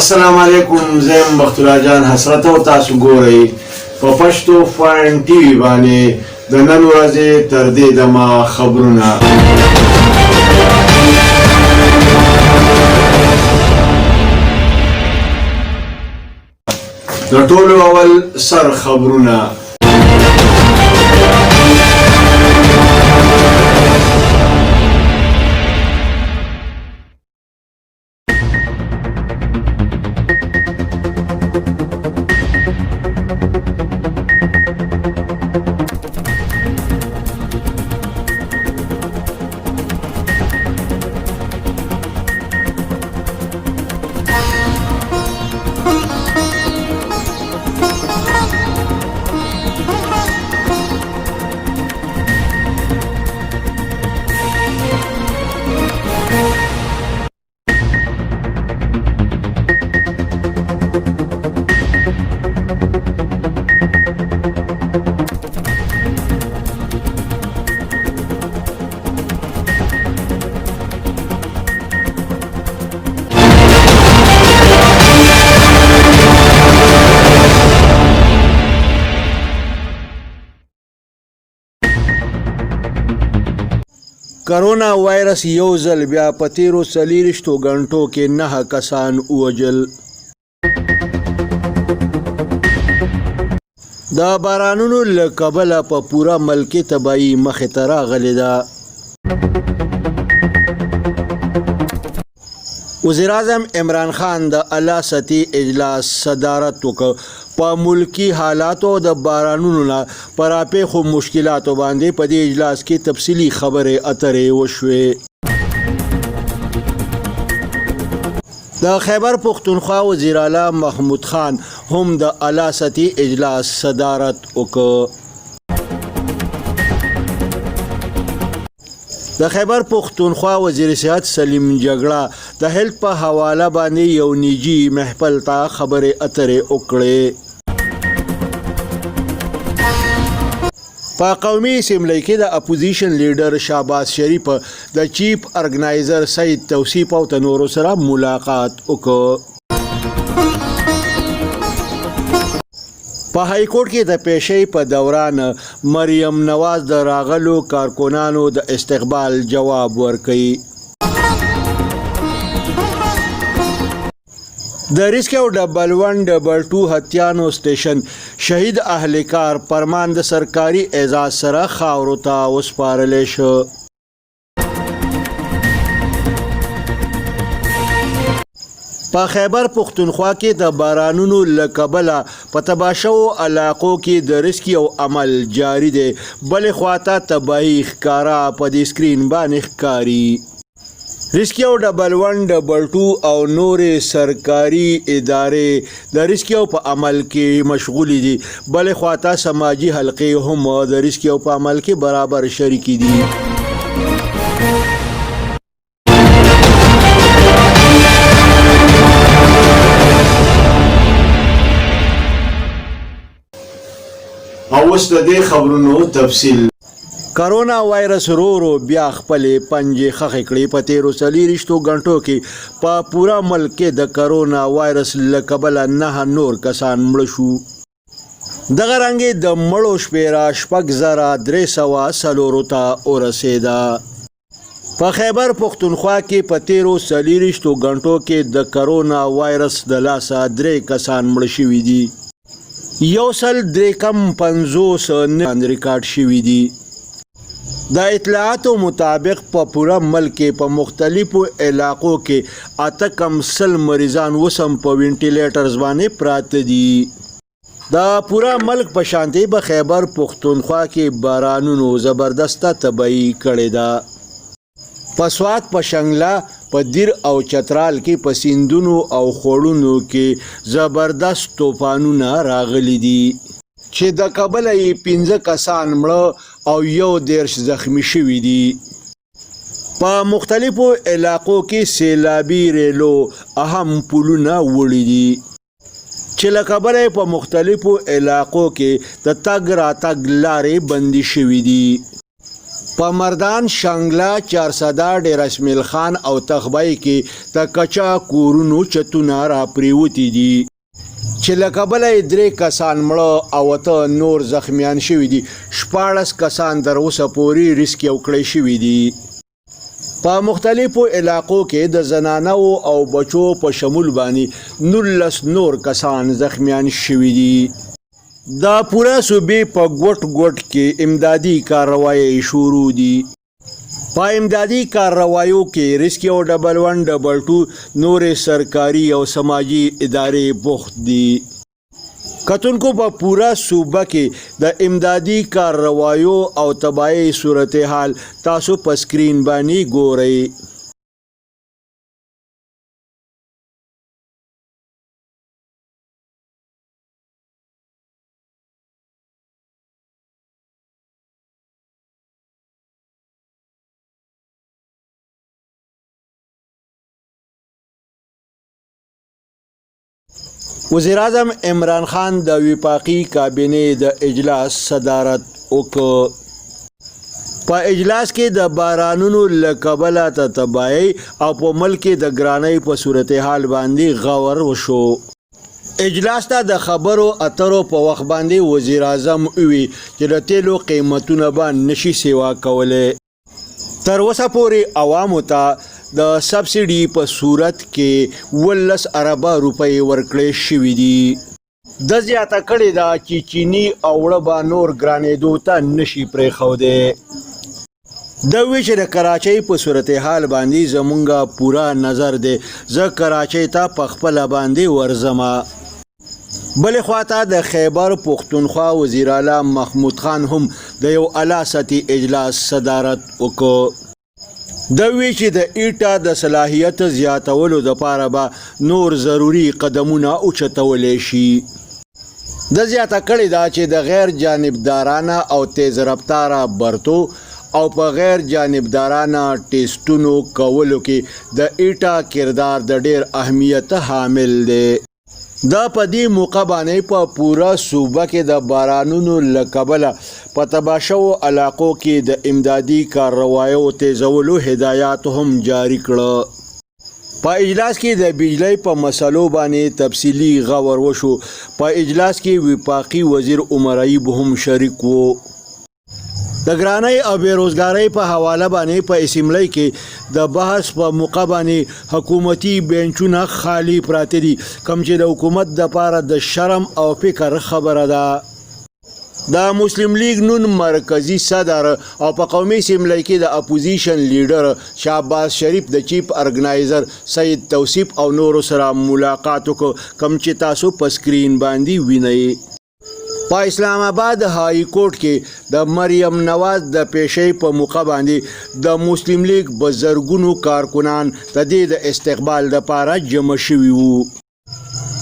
السلام علیکم، زه یم بخت الله جان حسرت او تاسو ګورئ په پښتو فاین ټي وي باندې د نن ورځې تر دې دمه خبرونه. د ټولو اول سر خبرونه. کرونا وایرس یو ځل بیا په تیرو 24 غنټو کې 9 کسان ووژل. د بارانونو له کبله په پوره ملک کې تباهي مخې ته راغلې ده. وزیراعظم عمران خان د اعلی سطحي اجلاس صدارت وکړ. په ملکي حالاتو او د بارانونو نه په راپېښو مشکلاتو باندې په دې اجلاس کې تفصیلي خبرې اترې وشوې. د خیبر پښتونخوا وزیراعلی محمود خان هم د اعلی سطحي اجلاس صدارت وکړ. د خیبر پښتونخوا وزیر صحت سلیم جګړه د هیلت په حواله باندې یو نجی محفل ته خبرې اترې وکړې. په قومي اسمبلۍ کې د اپوزیشن لیډر شهباز شریف د چیف ارګنایزر سید توصیف او نورو سره ملاقات وکړ. په های کورټ کې د پیشۍ په دوران مریم نواز د راغلو کارکنانو د استقبال جواب ورکوي. د ریسکیو ډبل 1 ډبل 2 هتیانو سټیشن شهید اهلکار پرمان د سرکاري اعزاز سره خاورو ته وسپارل شو. په خیبر پښتونخوا کې د بارانونو له کبله په تباه شوو علاقو کې د ریسکیو عمل جاري دی. بلې خواته تباهي ښکاره په دې سکرین باندې ښکاري. ریسکیو ډبل 1 ډبل 2 او نورې سرکاري ادارې د ریسکیو په عمل کې مشغولې دي. بلې خواته سماجي حلقې هم د ریسکیو په عمل کې برابر شریکې دي. او اوس د دې خبرونو تفصیل. کرونا وایرس رو رو بیا خپلې پنجې خښې کړې. په تیرو 24 غنټو کې په پوره ملک کې د کرونا وایرس له کبله 9 نور کسان مړه شو. دغه رنګې د مړو شمېره 6304 ته ورسېده. په خیبر پښتونخوا کې په تیرو 24 غنټو کې د کرونا وایرس د لاسه 3 کسان مړه شوي دي. 153 نه ریکارډ شوي دي. د اطلاعاتو مطابق په پوره ملک کې په مختلفو علاقو کې 108 کم مریضان اوس هم په وینټیلیټرز باندې پراته دي. د پوره ملک په شانتې په خیبر پښتونخوا کې بارانونو زبردسته تباهي کړې ده. په سوات، په شنګله، په دیر او چترال کې په سیندونو او خوړونو کې زبردست توپانونه راغلي دي، چې د کبله یې 5 کسان مړه او 31 زخمی شوي دي. په مختلفو علاقو کې سیلابي ریلو اهم پلونه وړي دي، چې له کبله یې په مختلفو علاقو کې د تګ راتګ لارې بندې شوې دي. په مردان، شانګله، چارسده، ډېره اسماعیل خان او تخبۍ کې د کچه کورونو چتونه راپرېوتي دي، چې له کبله یې درې کسان مړه او اته نور زخمیان شوي دي. 16 کسان تر اوسه پورې ریسکیو کړی شوي دي. په مختلفو علاقو کې د زنانو او بچو په شمول باندې 19 نور کسان زخمیان شوي دي. د پوره صوبې په ګوټ ګوټ کې امدادي کارروایۍ شروع دي. په امدادي کارروایو کې ریسکیو ډبل ون، ډبل ټو، نورې سرکاري او سماجي ادارې بوخت دي. کتونکو، په پوره صوبه کې د امدادي کارروایو او تباهۍ صورتحال تاسو په سکرین باندې ګورئ. وزیراعظم عمران خان د وفاقي کابینې د اجلاس صدارت وکړ. په اجلاس کې د بارانونو له کبله د تباهۍ او په ملک کې د ګرانۍ په صورتحال باندې غور وشو. اجلاس ته د خبرو اترو په وخت باندې وزیراعظم ووی چې د تیلو قیمتونه به نشي سیوا کولی. تر اوسه پورې عوامو ته د سبسډي په صورت کې 17 اربه روپۍ ورکړې شوې دي. ده زیاته کړې ده چې چیني او اوړه به نور ګرانېدو ته نشي پرېښودی. ده وویل چې د کراچۍ په صورتحال باندې زمونږ پوره نظر دی، زه کراچۍ ته په خپله باندې ورځمه. بلې خواته د خیبر پښتونخوا وزیراعلی محمود خان هم د یو اعلی سطحي اجلاس صدارت وکړ. ده وویل چې د ایټا د صلاحیت زیاتولو دپاره به نور ضروري قدمونه اوچتولی شي. ده زیاته کړې ده چې د غیر جانبدارانه او تیز رفتاره برتو او په غیر جانبدارانه ټیسټونو کولو کې د ایټا کردار د ډیر اهمیت حامل دی. ده په دې موقع باندې په پوره صوبه کې د بارانونو له کبله په تباه شوو علاقو کې د امدادي کارروایو تیزولو هدایات هم جاري کړه. په اجلاس کې د بجلۍ په مسلو باندې تفصیلي غور وشو. په اجلاس کې وفاقي وزیر عمر ایوب هم شریک وو. د ګرانۍ او بې روزګارۍ په حواله باندې په اسمبلۍ کې د بحث په موقع باندې حکومتي بینچونه خالي پراته دي، کوم چې د حکومت دپاره د شرم او فکر خبره ده. د مسلم لیګ نون مرکزي صدر او په قومي اسمبلۍ کې د اپوزیشن لیډر شهباز شریف د چیف ارګنایزر سید توصیف او نورو سره ملاقات وکړ، کوم چې تاسو په سکرین باندې وینئ. په اسلام آباد های کورټ کې د مریم نواز د پیشۍ په موقع باندې د مسلم لیګ په زرګونو کارکنان د دې د استقبال دپاره جمع شوي وو.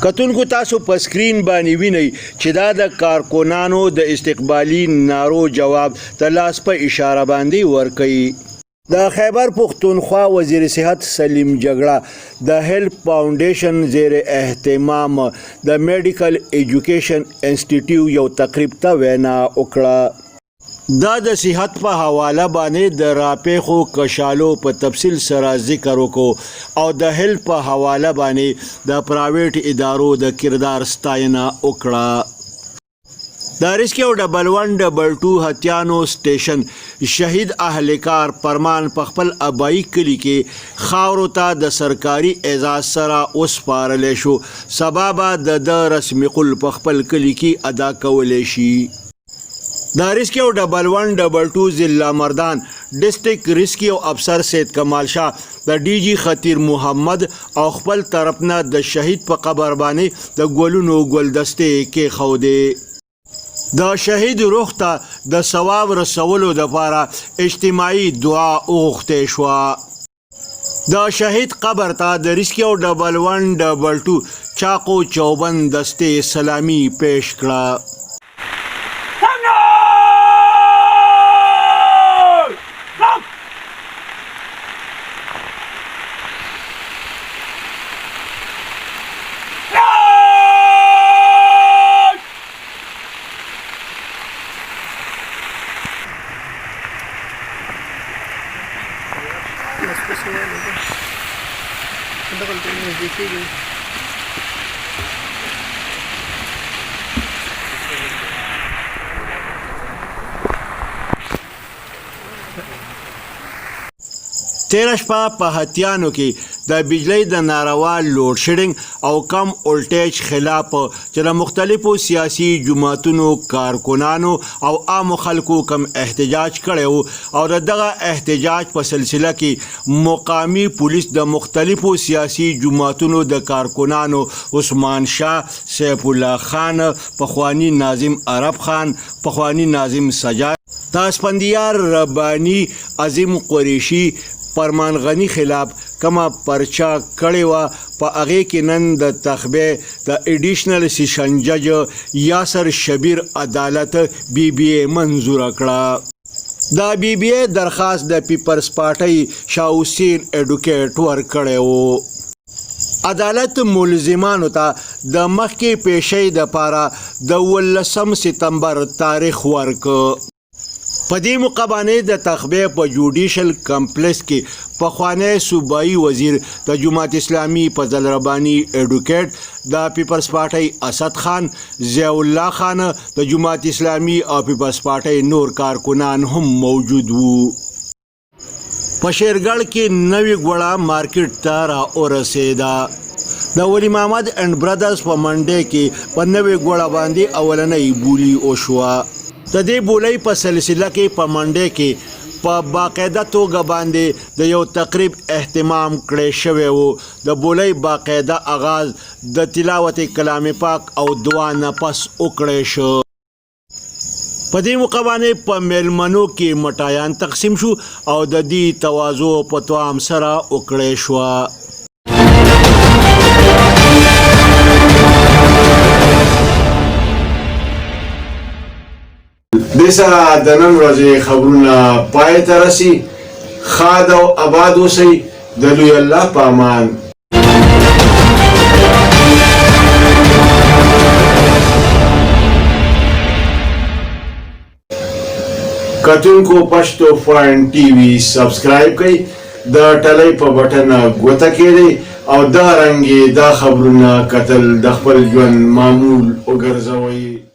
کتونکو، تاسو په سکرین باندې وینئ چې دا د کارکنانو د استقبالي نارو جواب د لاس په اشاره باندې ورکوي. د خیبر پښتونخوا وزیر صحت سلیم جګړه د هیلپ فاونډیشن زیر اهتمام د میډیکل ایجوکیشن انسټیټیوټ یو تقریب ته وینا وکړه. ده د صحت په حواله باندې د راپېښو کشالو په تفصیل سره ذکر وکړو او د هیلپ په حواله باندې د پرائیویټ ادارو د کردار ستاینه وکړه. د ریسکیو ډبل ون، ډبل ټو هتیانو سټیشن شهید اهلکار پرمان په خپل ابایي کلي کې خاورو ته د سرکاري اعزاز سره وسپارل شو. سبا به د ده رسم قل په خپل کلي کې ادا کولی شي. د ریسکیو ډبل ون، ډبل ټو ضلع مردان ډسټرکټ ریسکیو افسر سید کمال شاه د ډي جي خطیر محمد او خپل طرف نه د شهید په قبر باندې د ګلونو ګلدستې کېښودې. د شهید روح ته د ثواب رسولو دپاره اجتماعي دعا وغوښتې شوه. د شهید قبر ته د ریسکیو ډبل ون، ډبل ټو چاقو چوبند دستې سلامي پیش کړه. بس پسې والي دغلته نږدې کېږي. تېره شپه په هتیانو کې د بجلۍ د ناروا لوډ شیډنګ او کم ولټیج خلاف چې د مختلفو سیاسي جماعتونو کارکنانو او عامو خلکو کم احتجاج کړی وو او د دغه احتجاج په سلسله کې مقامي پولیس د مختلفو سیاسي جماعتونو د کارکنانو عثمان شاه، سیف الله خان، پخوانی ناظم عرب خان، پخوانی ناظم سجاد، د اسفندیار رباني، عظیم قریشي، فرمان غني خلاف کومه پرچه کړې وه په هغې کې نن د تخبې د ایډیشنل سیشن جج یاسر شبیر عدالت بي بي ای منظوره کړه. د بي بي ای درخواست د پیپلز پارټۍ شاه حسین ایډوکیټ ورکړی وو. عدالت ملزمانو ته د مخکې پیشۍ دپاره د اوولسم ستمبر تاریخ ورکړ. په دې موقع باندې د تخبې په جوډیشل کمپلیکس کې پخوانی صوبایي وزیر د جماعت اسلامي فضل رباني ایډوکیټ، د پیپلز پارټۍ اسد خان، ضیاء الله خان، د جماعت اسلامي او پیپلز پارټۍ نور کارکنان هم موجود وو. په شیرګړ کې نوې ګوړه مارکیټ ته را ورسېده. د ولي محمد اینډ برادرز په منډۍ کې په نوې ګوړه باندې اولنۍ بولي وشوه. د دې بولۍ په سلسله کې په منډۍ کې په باقاعده توګه باندې د یو تقریب اهتمام کړی شوی وو. د بولۍ باقاعده اغاز د تلاوت کلام پاک او دعا نه پس وکړی شو. په دې موقع باندې په مېلمنو کې مټایان تقسیم شو او د دې تواضع په طعام سره وکړی شوه. دې سره د نن ورځې خبرونه پای ته رسي. ښاد او اباد اوسئ. د لوی الله په امان. کتونکو پښتو فاین ټي وي سبسکرایب کړئ، د ټلۍ په بټن ګوته کېږدئ او دغه رنګې دا خبرونه کتل د خپل ژوند معمول وګرځوئ.